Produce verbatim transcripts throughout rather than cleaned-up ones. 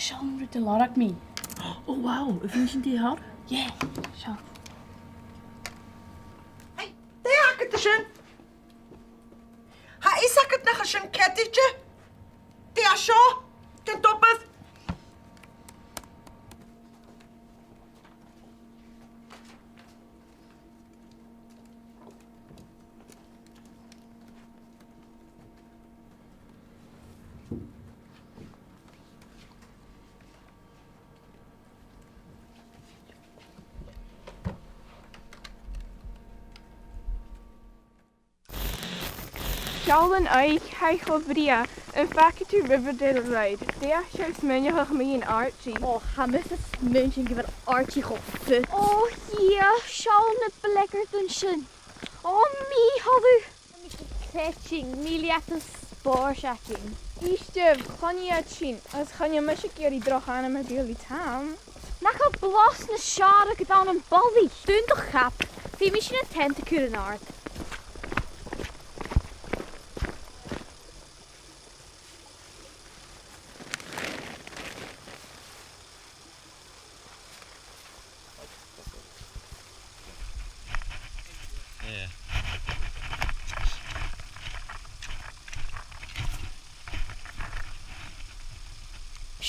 Seall an rud a lorg mi. Oh, wow, a bheil sin deiseil? Yeah, seall. Hey, dè th' agad an sin? Tha fhios agad nach eil sin ceadaichte. Dè tha seo? Dè an tobair? Seall an oidhche, tha e cho brèagha. Am faca tu Riverdale a-raoir? Dè tha sibh a' smaoineachadh mu dheidhinn Archie? O, tha mise a' smaoineachadh gu bheil Archie cho fit. O, yeah, seall na bleagardan sin. O, Mìcheal. Creidsinn, nì leat an spòrs againn. Èist, chan e sin, agus chan eil mise ag iarraidh droch anam a bhith ri Tom. Nach eil blas nas fheàrr agad ann am balaich? Dùin do chab, feumaidh sinn an tent a chur an-àird.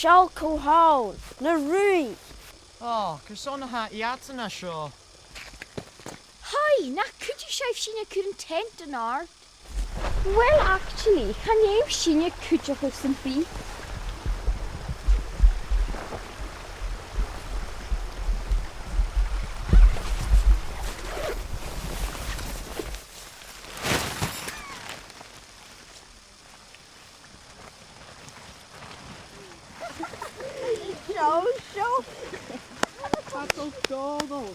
Seall cò th' ann, na ruith! O, carson a tha iadsan an seo? Hi, nach cuidich sibh sinn a chur an tent an-àird? Well, actually, chan fheum sinne cuideachadh sam bith. Seo, seo. Tha e cho dòigheil.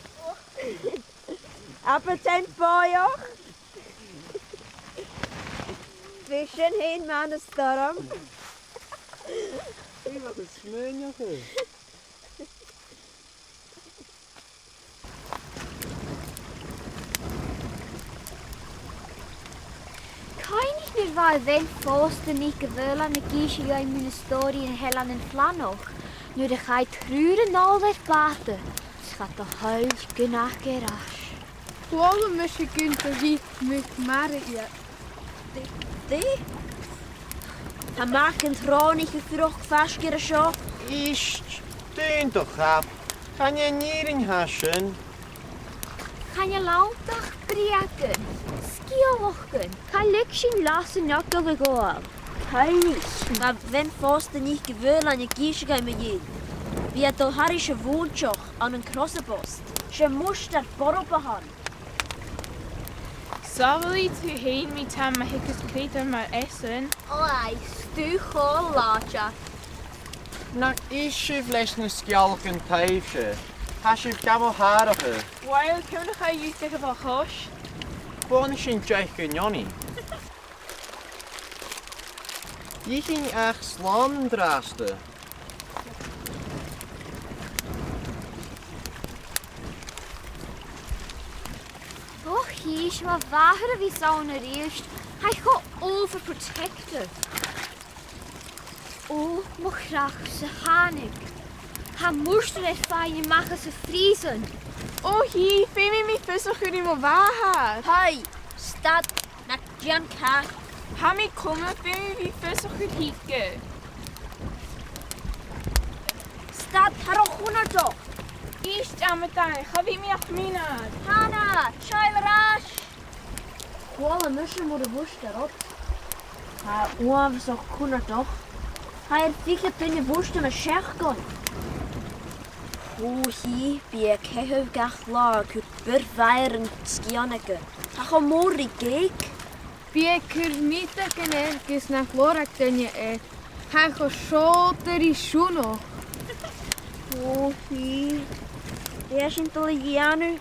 Abair tent bòidheach. Bidh sin fhèin math ann an stoirm. Bidh mi a' smaoineachadh. Cuimhnich nuair a bha a' bhean-phòsta NicDhùghaill ag innse dhuinn mu na stòiridhean a th' air an Flannach, nuair a chaidh triùir a-null air bàta, 's cha do thoil gun aca air ais. Chuala mise gun do dh'ith muc-mara iad. Dè? Dè? Tha mac an trònaiche a' fuireach faisg air a seo. Èist, dùin do chab. Chan e an fhìrinn a tha sin. Chan eil ann ach breugan, sgeulachdan. Cha leig sinn leas an eagail a ghabhail. Tha fhios. Bha a' bhean-phòsta NicDhùghaill ag innse dhuinn mu dheidhinn. Bha e a' dol thairis a' mhòintich ann an cross-post. 'S e muinntir Borb a th' ann. Samhlaidh tu fhèin mi, Tom, ma thèid creutair mar esan. O aidh, 's tu cho làidir. Nach èist sibh leis na sgeulachdan taibhse. Tha sibh gam fhaireachdainn. Uill, ciamar a chaidh dhut a bhith a' coiseachd? Bhuannaich sinn deich gu neoni. Dh'ith sinn ach slàn an-dràsta. Och, chì, 's e mo mhàthair a bhios ann a-rithist. Tha i cho overprotective. O, mo chreach-sa, thàinig. Tha muinntir air faighinn a-mach às a' phrìosan. O, chì, feumaidh mi fios a chur ri mo mhàthair. Hey, stad, nach dèan càch. Tha mi coma, feumaidh mi fios a chur thuige. Stad, tha e ro chunnartach. Èist, a Mhadaidh, cha bhi mi ach mionaid. Hannah, seall air ais. Chuala mise mu do bhùrn riut. Tha e uabhasach cunnartach. Tha e air fichead duine a mhurt ann an seachdain. Ò, chì, bidh e a' caitheamh gach latha a' cur bùrn mhath air an sgian aige. Tha e cho mòr ri gèic. Bidh e a' cur miotagan air gus nach lorg duine e. Tha e cho seòlta ri sionnach. Ò, chì. Dè tha sinn a' dol a dhèanamh?